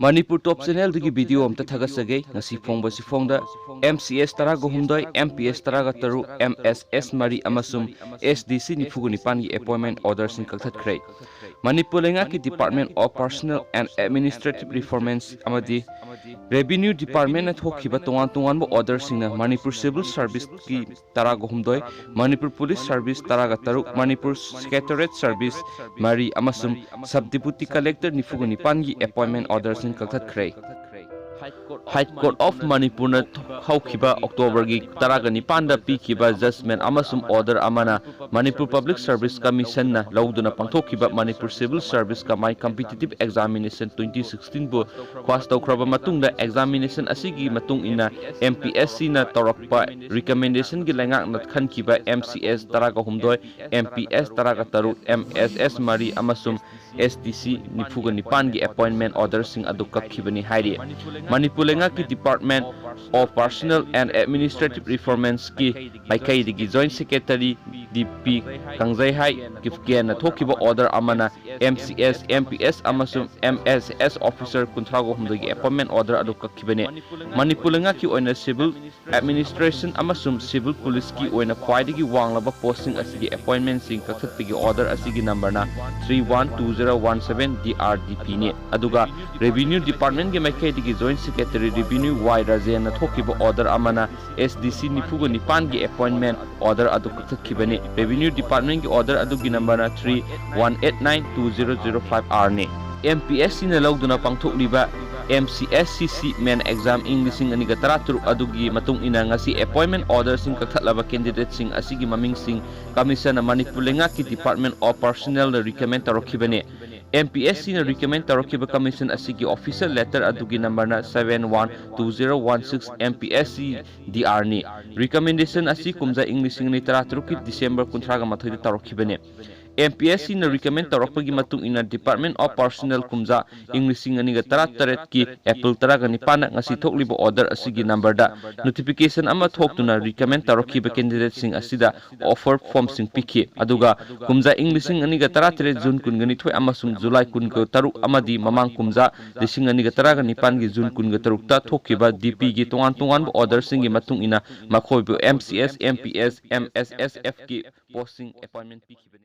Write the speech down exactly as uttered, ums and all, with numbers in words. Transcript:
ꯃꯅꯤꯄꯨꯔ ꯇꯣꯞ ꯆꯦꯅꯦꯜꯗꯒꯤ video ꯑꯝꯇ ꯊꯥꯒꯠꯆꯒꯦ꯫ ꯉꯁꯤ ꯐꯣꯡꯕꯁꯤ ꯐꯣꯡꯗ, M C S ꯇꯔꯥꯒ ꯍꯨꯝꯗꯣꯏ, ꯑꯦꯝ ꯄꯤ ꯑꯦꯁ ꯇꯔꯥꯒ ꯇꯔꯨꯛ, ꯑꯦꯝ ꯑꯦꯁ ꯑꯦꯁ ꯃꯔꯤ ꯑꯃꯁꯨꯡ ꯑꯦꯁ ꯗꯤ ꯁꯤ ꯅꯤꯐꯨꯒ ꯅꯤꯄꯥꯟꯒꯤ ꯑꯦꯄꯣꯏꯟꯃꯦꯟ ꯑꯣꯔꯗꯔꯁꯤꯡ ꯀꯛꯊꯠꯈ꯭ꯔꯦ꯫ ꯃꯅꯤꯄꯨꯔ ꯂꯩꯉꯥꯛꯀꯤ Department of Personnel and Administrative Reforms ꯑꯃꯗꯤ Revenue Departmentꯅ ꯊꯣꯛꯈꯤꯕ ꯇꯣꯉꯥꯟ ꯇꯣꯉꯥꯟꯕ ꯑꯣꯔꯗꯔꯁꯤꯡꯅ ꯃꯅꯤꯄꯨꯔ ꯁꯤꯚꯤꯜ ꯁꯥꯔꯚꯤꯁꯀꯤ ꯇꯔꯥꯒ ꯍꯨꯝꯗꯣꯏ, ꯃꯅꯤꯄꯨꯔ ꯄꯨꯂꯤꯁ ꯁꯥꯔꯚꯤꯁ ꯇꯔꯥꯒ ꯇꯔꯨꯛ, ꯃꯅꯤꯄꯨꯔ ꯁꯦꯀ꯭ꯔꯦꯇꯦꯔꯤꯌꯦꯠ ꯁꯥꯔꯚꯤꯁ ꯃꯔꯤ ꯑꯃꯁꯨꯡ ꯁꯕ ꯗꯤꯄꯨꯇꯤ ꯀꯂꯦꯛꯇꯔ ꯅꯤꯐꯨꯒ ꯅꯤꯄꯥꯟꯒꯤ ꯑꯦꯄꯣꯏꯟꯃꯦꯟ ꯑꯣꯔꯗꯔꯁꯤꯡ ꯀꯛꯊꯠꯈ꯭ꯔꯦ꯫ ꯍꯥꯏ ꯀꯣꯔꯠ ꯑꯣꯐ ꯃꯅꯤꯄꯨꯔꯅ ꯍꯧꯈꯤꯕ ꯑꯣꯛꯇꯣꯕꯔꯒꯤ ꯇꯔꯥꯒ ꯅꯤꯄꯥꯟꯗ ꯄꯤꯈꯤꯕ ꯖꯖꯃꯦꯟ ꯑꯃꯁꯨꯡ ꯑꯣꯔꯗꯔ ꯑꯃꯅ ꯃꯅꯤꯄꯨꯔ ꯄꯕ꯭ꯂꯤꯛ ꯁꯔꯚꯤꯁ ꯀꯃꯤꯁꯟꯅ ꯂꯧꯗꯨꯅ ꯄꯥꯡꯊꯣꯛꯈꯤꯕ ꯃꯅꯤꯄꯨꯔ ꯁꯤꯚꯤꯜ ꯁꯔꯚꯤꯁ ꯀꯃꯥꯏ ꯀꯝꯄꯤꯇꯤꯇꯤꯚ ꯑꯦꯛꯖꯥꯃꯤꯅꯦꯁꯟ ꯇ꯭ꯋꯦꯟꯇꯤ ꯁꯤꯛꯁꯇꯤꯟꯕꯨ ꯈ꯭ꯋꯥꯁ ꯇꯧꯈ꯭ꯔꯕ ꯃꯇꯨꯡꯗ, ꯑꯦꯛꯖꯥꯃꯤꯅꯦꯁꯟ ꯑꯁꯤꯒꯤ ꯃꯇꯨꯡ ꯏꯟꯅ ꯑꯦꯝ ꯄꯤ ꯑꯦꯁ ꯁꯤꯅ ꯇꯧꯔꯛꯄ ꯔꯤꯀꯃꯦꯟꯗꯦꯁꯟꯒꯤ ꯂꯩꯉꯥꯛꯅ ꯈꯟꯈꯤꯕ ꯑꯦꯝ ꯁꯤ ꯑꯦꯁ ꯇꯔꯥꯒ ꯍꯨꯝꯗꯣꯏ, ꯑꯦꯝ ꯄꯤ ꯑꯦꯁ ꯇꯔꯥꯒ ꯇꯔꯨꯛ, ꯑꯦꯝ ꯑꯦꯁ ꯑꯦꯁ ꯃꯔꯤ ꯑꯃꯁꯨꯡ ꯑꯦꯁ ꯗꯤ ꯁꯤ ꯅꯤꯐꯨꯒ ꯅꯤꯄꯥꯟꯒꯤ ꯑꯦꯄꯣꯏꯟꯃꯦꯟ ꯑꯣꯔꯗꯔꯁꯤꯡ ꯑꯗꯨ ꯀꯛꯈꯤꯕꯅꯤ ꯍꯥꯏꯔꯤ꯫ ꯃꯅꯤꯄꯨꯔ ꯂꯩꯉꯥꯛꯀꯤ Department of Personnel and Administrative Reformsꯀꯤ ꯃꯥꯏꯀꯩꯗꯒꯤ ꯖꯣꯏꯟꯠ ꯁꯦꯀ꯭ꯔꯦꯇꯔꯤ ꯗꯤ ꯄꯤ ꯀꯪꯖꯩꯍꯥꯏ ꯀꯤꯞꯀꯦꯟꯅ ꯊꯣꯛꯈꯤꯕ ꯑꯣꯔꯗꯔ ꯑꯃꯅ M C S, M P ꯑꯦꯁ ꯑꯃꯁꯨꯡ ꯑꯦꯝ ꯑꯦꯁ ꯑꯦꯁ ꯑꯣꯐꯤꯁꯔ ꯀꯨꯟꯊ꯭ꯔꯥꯒ ꯍꯨꯝꯗꯣꯏꯒꯤ ꯑꯦꯄꯣꯏꯟꯃꯦꯟ ꯑꯣꯔꯗꯔ ꯑꯗꯨ ꯀꯛꯈꯤꯕꯅꯤ꯫ ꯃꯅꯤꯄꯨꯔ ꯂꯩꯉꯥꯛꯀꯤ ꯑꯣꯏꯅ ꯁꯤꯚꯤꯜ ꯑꯦꯗꯃꯤꯅꯤꯁꯇ꯭ꯔꯦꯁꯟ ꯑꯃꯁꯨꯡ ꯁꯤꯚꯤꯜ ꯄꯨꯂꯤꯁꯀꯤ ꯑꯣꯏꯅ ꯈ꯭ꯋꯥꯏꯗꯒꯤ ꯋꯥꯡꯂꯕ ꯄꯣꯁꯁꯤꯡ ꯑꯁꯤꯒꯤ ꯑꯦꯄꯣꯏꯟꯃꯦꯟꯁꯤꯡ ꯀꯛꯊꯠꯄꯒꯤ ꯑꯣꯔꯗꯔ ꯑꯁꯤꯒꯤ ꯅꯝꯕꯔꯅ three one two zero one seven D R D ꯄꯤꯅꯤ꯫ ꯑꯗꯨꯒ ꯔꯦꯚꯤꯅ꯭ꯌꯨ ꯗꯤꯄꯥꯔꯠꯃꯦꯟꯒꯤ ꯃꯥꯏꯀꯩꯗꯒꯤ ꯖꯣꯏꯟꯠ ꯁꯦꯀ꯭ꯔꯦꯇꯔꯤ ꯔꯦꯚꯤꯅ꯭ꯌꯨ ꯋꯥꯏ ꯔꯥꯖꯦꯟꯅ ꯊꯣꯛꯈꯤꯕ ꯑꯣꯔꯗꯔ ꯑꯃꯅ ꯑꯦꯁ ꯗꯤ ꯁꯤ ꯅꯤꯐꯨꯒ ꯅꯤꯄꯥꯟꯒꯤ ꯑꯦꯄꯣꯏꯟꯃꯦꯟ ꯑꯣꯔꯗꯔ ꯑꯗꯨ ꯀꯛꯊꯠꯈꯤꯕꯅꯤ꯫ ꯔꯦꯚꯤꯅ꯭ꯌꯨ ꯗꯤꯄꯥꯔꯠꯃꯦꯟꯒꯤ ꯑꯣꯔꯗꯔ ꯑꯗꯨꯒꯤ ꯅꯝꯕꯔꯅ three one eight nine two zero zero five ꯑꯥꯔꯅꯤ꯫ ꯑꯦꯝ ꯄꯤ ꯑꯦꯁ ꯁꯤꯅ ꯂꯧꯗꯨꯅ ꯄꯥꯡꯊꯣꯛꯂꯤꯕ ꯑꯦꯝ ꯁꯤ ꯑꯦꯁ ꯁꯤ ꯁꯤ ꯃꯦꯟ ꯑꯦꯛꯖꯥꯝ ꯏꯪ ꯂꯤꯁꯤꯡ ꯑꯅꯤꯒ ꯇꯔꯥꯇꯔꯨꯛ ꯑꯗꯨꯒꯤ ꯃꯇꯨꯡ ꯏꯟꯅ ꯉꯁꯤ ꯑꯦꯄꯣꯏꯟꯃꯦꯟ ꯑꯣꯔꯗꯔꯁꯤꯡ ꯀꯛꯊꯠꯂꯕ ꯀꯦꯟꯗꯤꯗꯦꯠꯁꯤꯡ ꯑꯁꯤꯒꯤ ꯃꯃꯤꯡꯁꯤꯡ ꯀꯃꯤꯁꯟꯅ ꯃꯅꯤꯄꯨꯔ ꯂꯩꯉꯥꯛꯀꯤ Department of Personnelꯗ ꯔꯤꯀꯃꯦꯟ ꯇꯧꯔꯛꯈꯤꯕꯅꯤ꯫ ꯑꯦꯝ ꯄꯤ ꯑꯦꯁ ꯁꯤꯅ ꯔꯤꯀꯃꯦꯟ ꯇꯧꯔꯛꯈꯤꯕ ꯀꯃꯤꯁꯟ ꯑꯁꯤꯒꯤ ꯑꯣꯐꯤꯁꯤꯌꯦꯜ ꯂꯦꯇꯔ ꯑꯗꯨꯒꯤ ꯅꯝꯕꯔꯅ seven one two zero one six M P S C D ꯑꯥꯔꯅꯤ꯫ Recommendation ꯑꯁꯤ ꯀꯨꯝꯖꯥ ꯏꯪ ꯂꯤꯁꯤꯡ ꯑꯅꯤ ꯇꯔꯥꯇꯔꯨꯛꯀꯤ ꯗꯤꯁꯦꯝꯕꯔ ꯀꯨꯟꯊ꯭ꯔꯥꯒ ꯃꯥꯊꯣꯏꯗ ꯇꯧꯔꯛꯈꯤꯕꯅꯤ꯫ M P S C ꯅ recommend ꯇꯧꯔꯛꯄꯒꯤ ꯃꯇꯨꯡ ꯏꯟꯅ Department of Personnel ꯀꯨꯝꯖꯥ ꯏꯪ ꯂꯤꯁꯤꯡ ꯑꯅꯤꯒ ꯇꯔꯥꯇꯔꯦꯠꯀꯤ April ꯇꯔꯥꯒ ꯅꯤꯄꯥꯟꯗ ꯉꯁꯤ ꯊꯣꯛꯂꯤꯕ order ꯑꯁꯤꯒꯤ number ꯗ notification ꯑꯃ ꯊꯣꯛꯇꯨꯅ recommend ꯇꯧꯔꯛꯈꯤꯕ candidate ꯁꯤꯡ ꯑꯁꯤꯗ offer form ꯁꯤꯡ ꯄꯤꯈꯤ꯫ ꯑꯗꯨꯒ ꯀꯨꯝꯖꯥ ꯏꯪ ꯂꯤꯁꯤꯡ ꯑꯅꯤꯒ ꯇꯔꯥꯇꯔꯦꯠ June ꯀꯨꯟꯒ ꯅꯤꯊꯣꯏ ꯑꯃꯁꯨꯡ July ꯀꯨꯟꯒ ꯇꯔꯨꯛ ꯑꯃꯗꯤ ꯃꯃꯥꯡ ꯀꯨꯝꯖꯥ ꯂꯤꯁꯤꯡ ꯑꯅꯤꯒ ꯇꯔꯥꯒ ꯅꯤꯄꯥꯟꯒꯤ June ꯀꯨꯟꯒ ꯇꯔꯨꯛꯇ ꯊꯣꯛꯈꯤꯕ D P ꯒꯤ ꯇꯣꯉꯥꯟ ꯇꯣꯉꯥꯟꯕ order ꯁꯤꯡꯒꯤ ꯃꯇꯨꯡ ꯏꯟꯅ ꯃꯈꯣꯏꯕꯨ M C S, M P S, M S S F ꯀꯤ post ꯁꯤꯡ appointment ꯄꯤꯈꯤꯕꯅꯤ꯫